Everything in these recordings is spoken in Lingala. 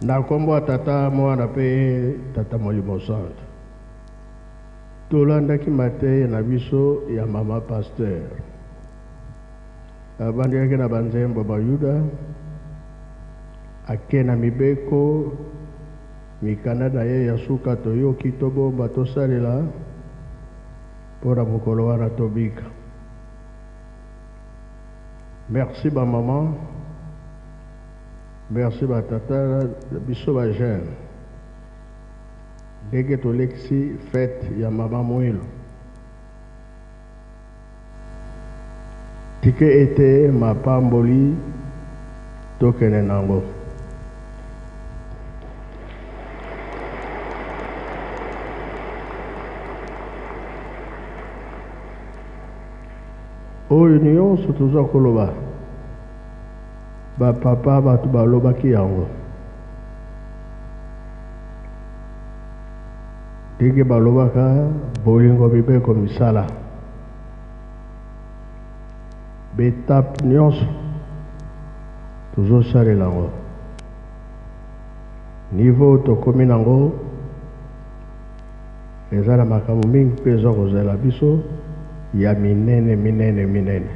Na nkombo ya Tata, Mwana mpe Tata Molimo Santu. Tolandaki mateya na biso ya mama pasteur. Abandaki na banzembo Bayuda, ake na mibeko, mikanda na ye ya suka toyoki, tobomba, tosalela mpo na mokolo wana tobika. Merci ba maman, merci ba tata, biso ba jeune ndenge tolekisi fete ya mama Muilu. Tika ete mapamboli tokende nango. Oyo nionso toza koloba ba papa batu balobaki yango ndenge balobaka bolingo mibeko misala ba etape nionso tozosalela yango niveau tokomi nango Eza na makambo mingi mpe eza kozela biso ya minene minene minene.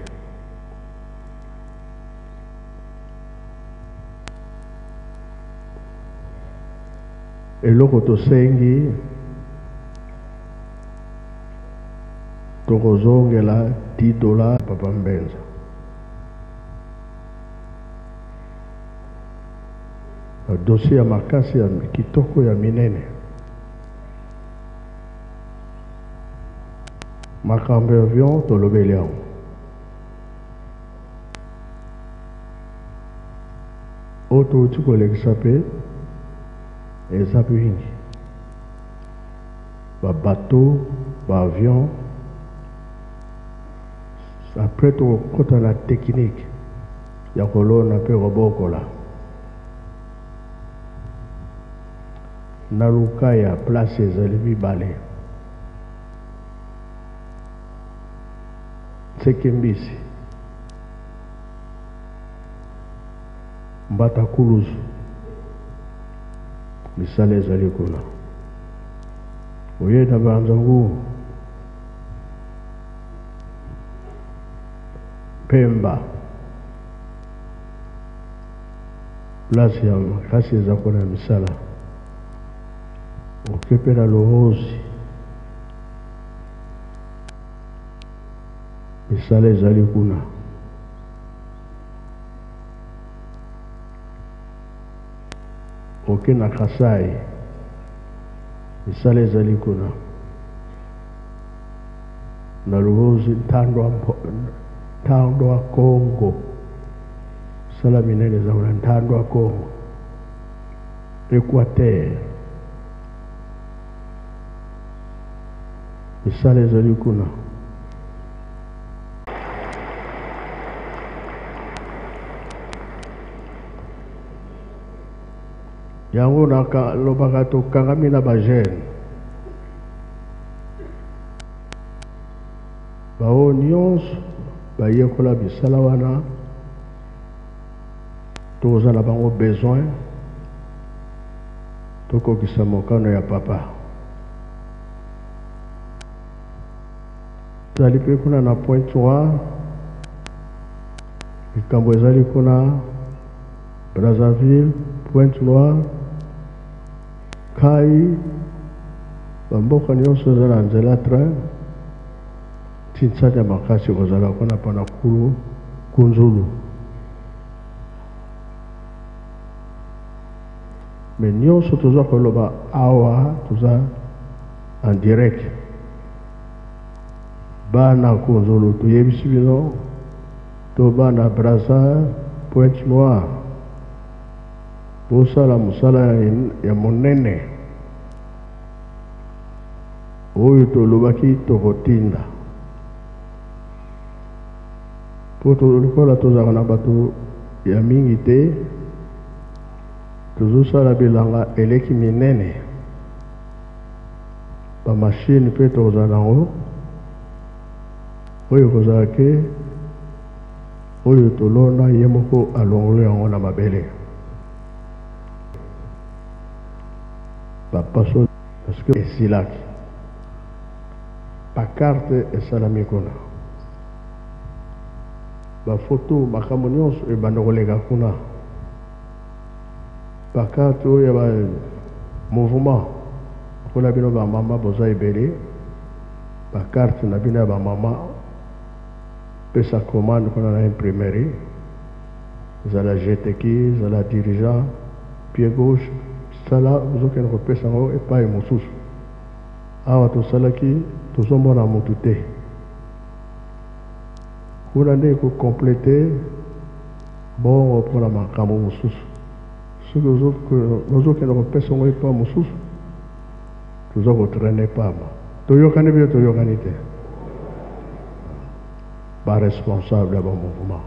Eloko tosengi tokozongela 10 dollars papa Mbenza. Ba dossier ya makasi ya kitoko ya minene. Makambo ya avion tolobeli yango. Oyo touti kolekisa mpe eza mingi. Ba bateau, ba avion après tokokota na technique ya kolona mpe kobokola. Na lukaya place ezali mibale Nseke mbisi Mbata kuluzu misala ezali kuna Oye na banza ngungu Pemba Place ya makasi eza kuna ya misala. Oke mpe na Luhozi, misala ezali kuna. Oke na Kasai, misala ezali kuna. Na Luhozi, Ntandwa, Ntandwa Kongo. Sala minene eza kuna Ntandwa Congo Equateur misala ezali kuna. Yango nalobaka tokangami na ba jeune baoyo nyonso bayekola misala wana toza na bango besoin tokokisa mokano ya papa. Tozali mpe kuna na Pointe Noire, likambo ezali kuna Brazzaville, Pointe Noire, Kai, bamboka nyonso eza na nzela train. Tinsani ya makasi ekozala kuna pona kulu kunzulu. Mais nionso toza koloba awa toza en direct. Bana kunzulu toyebisi bino to bana Brazza Pointe Noire bosala mosala ya monene. Oyo tolobaki tokotinda po lokola tozalaka na bato ya mingi te tozosala bilanga eleki minene ba machine pe tokozala nango oyo ekozala ke oyo tolona ye moko alongoli yango na mabele. Bapaso parce que esilaki. Ba carte esalami kuna. Ba photo, makambo nyonso ebanda koleka kuna. Ba carte oyo ya ba mouvement lokola bino bamama boza ebele, ba carte na bino ya bamama, pesa commande kuna na imprimerie, ezala GTK, ezala dirigeant pied gauche, sala ozokende kopesa yango epai mosusu. Awa tosalaki, tozomona motu te kuna nde ekocompléter bongo mpona makambo mosusu. Soki ozokende kopesa yango epai mosusu, toza kotraîner pamba. Toyokani bino? Toyokani te? Baresponsable ya bamouvement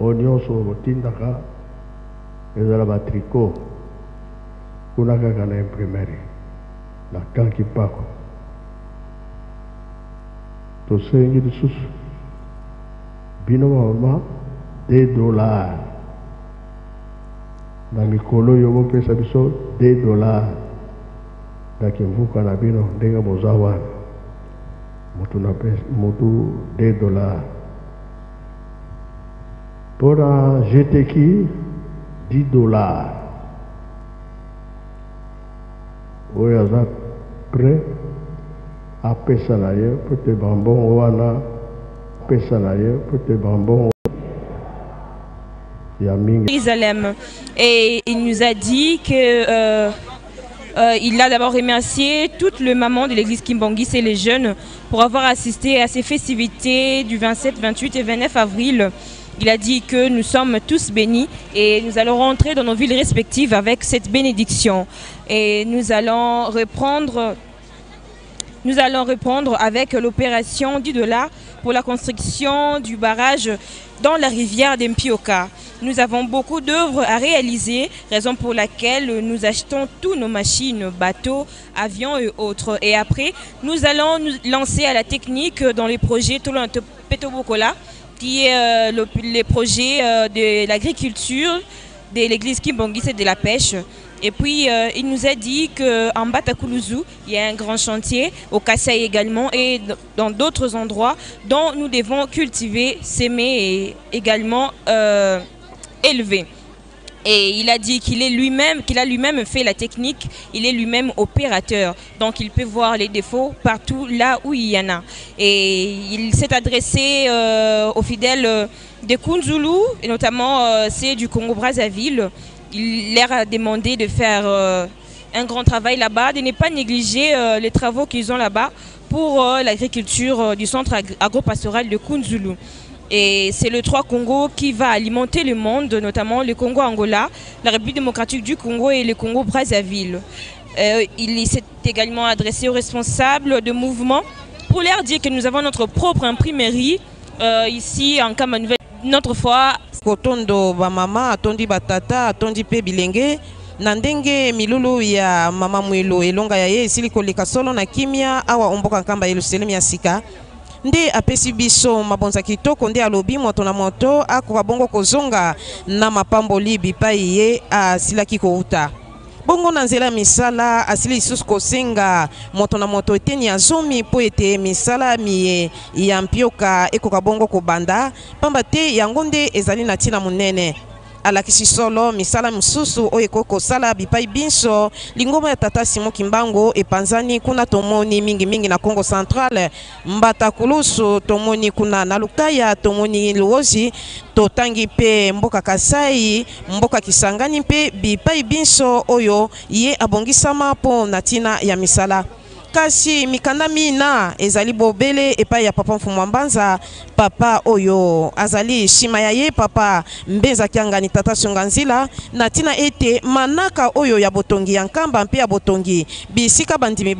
oyo nyonso botindaka, ezala batricot, kuna kaka na imprimerie na kanki pako. Tosengi lisusu bino bamama 2 $ na mikolo oyo, bopesa biso 2 $ na kimvuka na bino ndenge boza wana, motu na motu 2 $. Mpona GTK, 10 $. Oyo aza prêt apesa na ye po te bambongo wana apesa na ye po te bambongo ya mingi. Jérusalem. Et il nous a dit que il a d'abord remercié toutes les mamans de l'église Kimbanguiste et les jeunes pour avoir assisté à ces festivités du 27, 28 et 29 avril. Il a dit que nous sommes tous bénis et nous allons rentrer dans nos villes respectives avec cette bénédiction. Et nous allons reprendre avec l'opération 10 $ pour la construction du barrage dans la rivière d'Mpioka. Nous avons beaucoup d'œuvres à réaliser, raison pour laquelle nous achetons tous nos machines, bateaux, avions et autres. Et après, nous allons nous lancer à la technique dans les projets Petobokola, qui est les projets de l'agriculture, de l'église Kimbanguiste et de la pêche. Et puis, il nous a dit qu'en Batakuluzu, il y a un grand chantier, au Kasaï également, et dans d'autres endroits dont nous devons cultiver, semer et également élever. Et il a dit qu'il a lui-même fait la technique, il est lui-même opérateur. Donc il peut voir les défauts partout là où il y en a. Et il s'est adressé aux fidèles de Kunzulu, et notamment ceux du Congo-Brazzaville. Il leur a demandé de faire un grand travail là-bas, de ne pas négliger les travaux qu'ils ont là-bas pour l'agriculture du centre agropastoral de Kunzulu. Et c'est le 3 Congo qui va alimenter le monde, notamment le Congo-Angola, la République démocratique du Congo et le Congo-Brazzaville. Il s'est également adressé aux responsables de mouvements pour leur dire que nous avons notre propre imprimerie ici en Cameroun. Notre foi. Kotondo bamama, atondi batata, atondi mpe bilenge na ndenge milulu ya mama Mwilo elonga ya ye esili koleka solo na kimia awa omboka Nkamba Yelusalemi ya sika. Nde apesi biso mabonza kitoko, nde alobi moto na moto akoka bongo kozonga na mapamboli bipai ye asilaki kouta. Bongo na nzela ya misala, asili lisusu kosenga moto na moto eteni ya zomi mpo ete misala miye ya mpioka ekoka bongo kobanda, pamba te yango nde ezali na ntina monene. Alakisi solo misala mosusu oyo ekoki kosala bipai binso lingomba ya tata Simon Kimbangu epanzani kuna. Tomoni mingimingi na Congo Central, Mbata Kulusu, tomoni kuna na Lukaya, tomoni Luozi, totangi mpe mboka Kasai, mboka Kisangani mpe bipai binso oyo ye abongisama mpo na ntina ya misala. Kasi mikanda mina ezali bobele epai ya papa Mfumu Mbanza, papa oyo azali nsima ya ye, papa Mbenza Kiangani, tata Songa Nzila, na ntina ete manaka oyo ya botongi ya Nkamba mpe ya botongi bisika bandimi.